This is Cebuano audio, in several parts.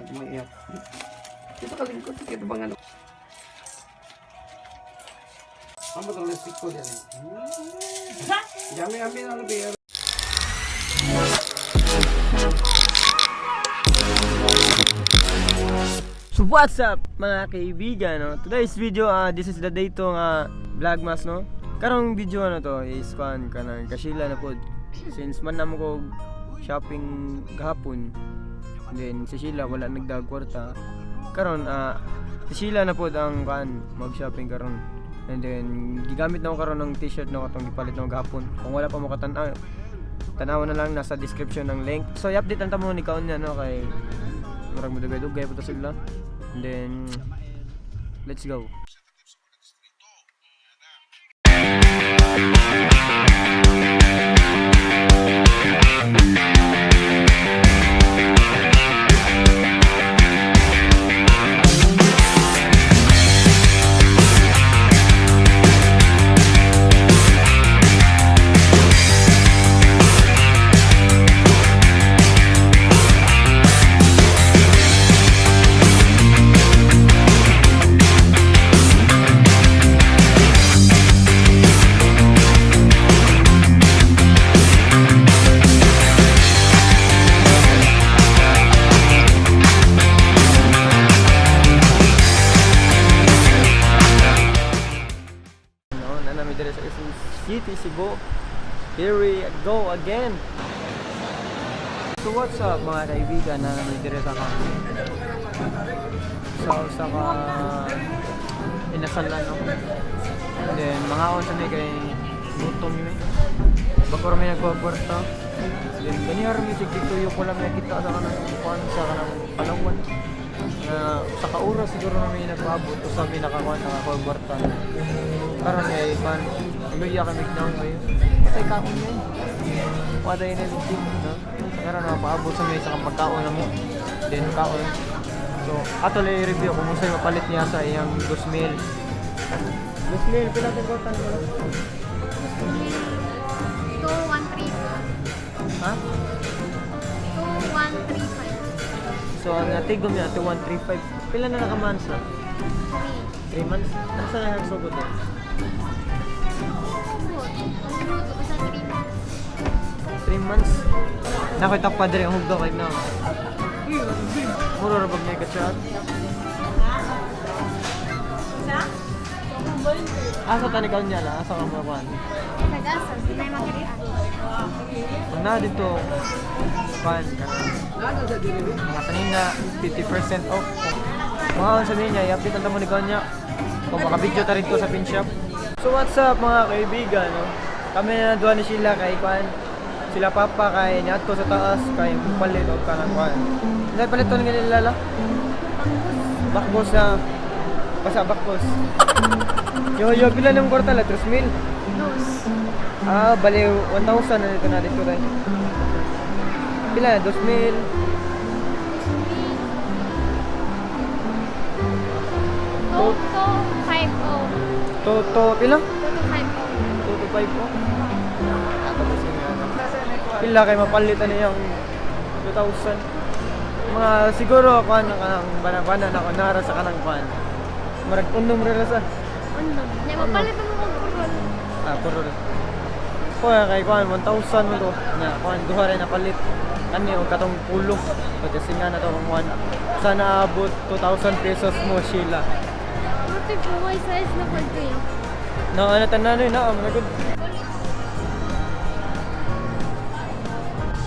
Umiiyak. Dito ka lingkod, dito bang ano? Ang ba itong lipstick ko dyan? Yummy, yummy na labi. So what's up, mga kaibigan, no? Today's video, this is the day to nga vlogmas, no? Karong video ano to is kuan kanang kasila na pod. Since man namo ko shopping gahapon. Then si Sheila wala nagdag kwarta. Karon si Sheila na pod ang kuan mag-shopping karon. And then gigamit na ko karon ng t-shirt no katong gipalit na ko gahapon. Kung wala pa mo katan-aw, tanaw na lang nasa description ng link. So i-update ang tamo ni kaon niya, no, kay murag mo dugay-dugay pa to sila. And then let's go. No, na nami diri sa Quezon City, Cebu. Here we go again. So what's up, mga kaibigan, na nami diri sa ka sa ka inasalan, no. And then mga sa mi kay gutom mi. Bako ra mi nagpapwarta. Then ganiha ra mi sig tuyo ko lang nakita sa kanang kuan sa kanang Palawan. Na sa kaura siguro na may nagpaabot o sa may nakakuan nakakuwarta. Karon ay pan luya kami na ngayon. Patay kaon yan. Patay na yung team, no? Sa karon na paabot sa may sa kang pagkaon na mo. Then kaon. So, ato lang i-review kung unsay mapalit niya sa iyang 2,000. 2,000 pila ka kwarta nila? 2135. Ha? 2135. So, ang natigom niya ato 135. Pila na naka months na? 3. 3 months? Asa na nagsugod na? Good. Ang luto ko sa 3 months. 3 months. Nakoy takpa diri ang hugdo kay na. Muro ra bag niya ka-chat? Asa ta ni kaon niya la? Asa ka mo kuan? Nag-asa. Sa tayo makita. Kung na dito kuan ka mga tanin na 50% off. Mga sa niya, i-update ang tamo ni kaon niya. Kung maka-video ta rito sa pin shop. So what's up, mga kaibigan, no? Kami na duha ni Sheila kay kuan sila papa kay niadto sa taas kay palit og kanang kuan. Hindi palit to nga nila la. Bakbos na basta bakbos. Yo yo pila ng kwarta la 3,000. Dos. Ah, bali 1,000 na dito na dito tayo. Pila na 2,000. 2, 2, 5, 0. To to pila? 2, 2, 5, 0. 2 to 5 po. Pila kay mapalit ano yung 2,000. Mga siguro kuan na kanang bana-bana na ko nara sa kanang kuan. Murag unom ra sa. Ano? Nya mapalit mo kog kurol. Ah, puro. Kuya kay kuan 1,000 mo to. Na kuan duha ra napalit. Kani og katong pulo. Pati singa na to kung kuan. Sana abot 2,000 pesos mo, Sheila. Buti po may size na pag kayo. Na ano tanan na na good.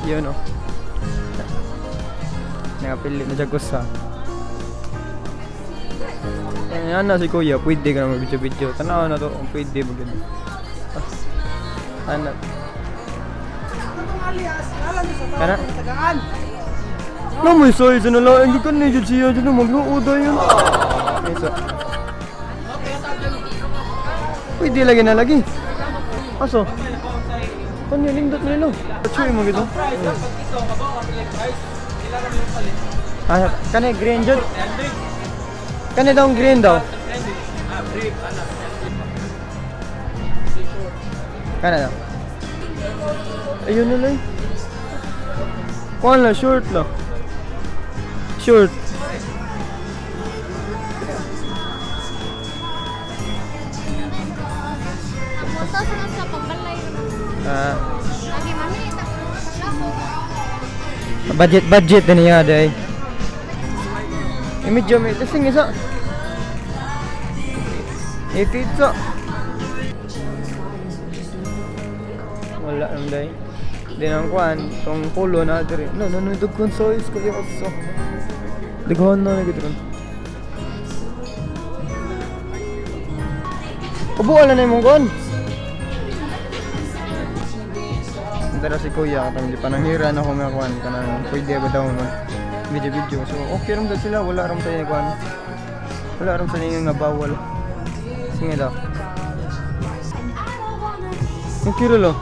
Yun oh. Nakapili na siya sa. Ayan na si Kuya, pwede ka na mag-video-video. Tanaw na to kung pwede ba ganun. Ah, ano? Kana? No, may size na lang. Hindi ka na dyan siya. Dyan na magluod yun. Isa. Pwede lagi na lagi. Aso? Kanyo, lindot na nilo. Chewy mo gito. Ah, kani green jud. Kani daw ang green daw. Kana daw. Ayun na lang. Kuan lang, short lang. Short. 1,000 sa pangbalay naman. Ah, Lagi mami, tapos budget budget din niya day. Eh, medyo may testing isa. Eh, pizza. Wala nang day. Di nang kuan, tong pulo na diri. No, no, no, dugkon size ko yung so. Dughan na na gid. Ubo na imong kuan. Tara si kuya katong di pananghiran ako mga kuan kanang pwede ba daw mag video video. So okay ram sila, wala ram sa kuan. Wala ram sa nga bawal. Sige daw. Okay ra lo.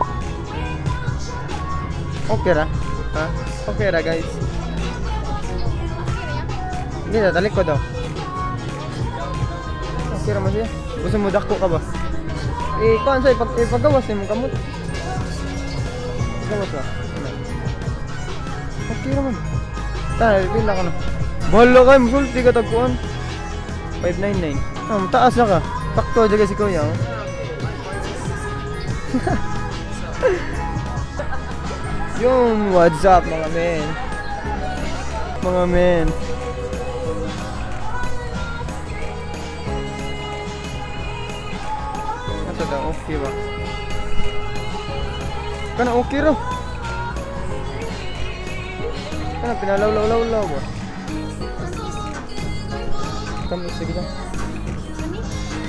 Okay ra. Ha? Okay ra, guys. Hindi na, talikod daw. Okay ra mo siya. Gusto mo dako ka ba? Eh, kuan sa ipagawas nimo kamot. Gawas ba? Ano? Okay naman. Tara, pila ka na. Bahala ka, musulti ka tagkuan. 599. Ah, taas na ka. Sakto dyan si kuya. Oh. Yung what's up, mga men. Mga men. Asa daw, okay ba? Kana okay ro. Kana pinalawlaw-law ba? Kami sige lang.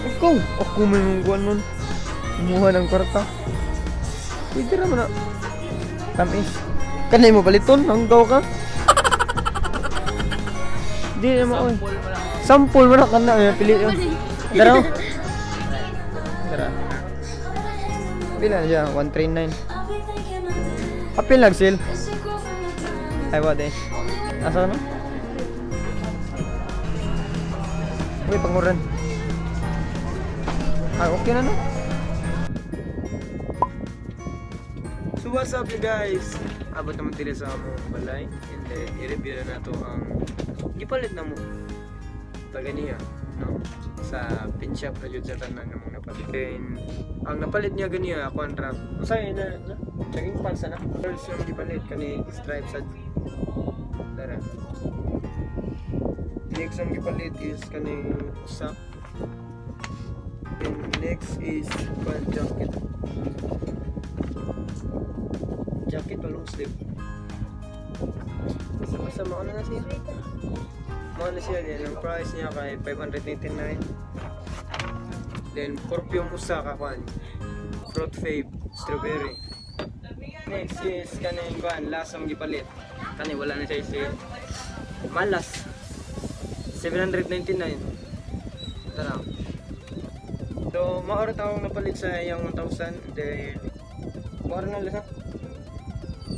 Ikaw, ako may mungguan nun. Kumuha ng kwarta. Pwede naman na. Tamis. Kanay mo paliton, hanggaw ka. Di na mo. Sampol mo na kana may pili yun. Tara. Tara. Pila na siya? 139. Apil nag-sale. Ay, what eh? Asa ka na? Uy, panguran. Ah, okay na no? So what's up, you guys? Abot naman tila sa among balay and then i-review na nato ang gipalit na mo taga niya, no? Sa pin shop na jud sa tanan nga mong napalit. Then ang napalit niya ganiya kuan ra. Unsay na na? Naging pansa na. First yung gipalit kani stripe sa Tara. Next ang gipalit is kani usa. And next is kuan jacket. Jacket o long sleeve. Basta basta mauna na siya. Mauna siya din. Ang price niya kay 589. Then perfume usa ka kuan. Fruit fave, strawberry. Next is kaning kuan last ang gipalit. Kani wala na siya sale. Malas. 799. Tara. So, maorat akong napalit sa iyang 1,000. Then, maorat na lang.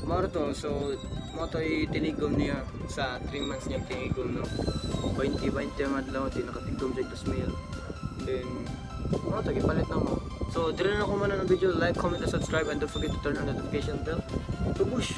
Maorat to. So, mo to tinigom niya sa 3 months niya tinigom, no. 20, 20 ang adlaw, di nakatigom siya 2,000. Then, mo to, gipalit na mo. So, dire na ko man ang video. Like, comment, and subscribe. And don't forget to turn on notification bell. Tubush!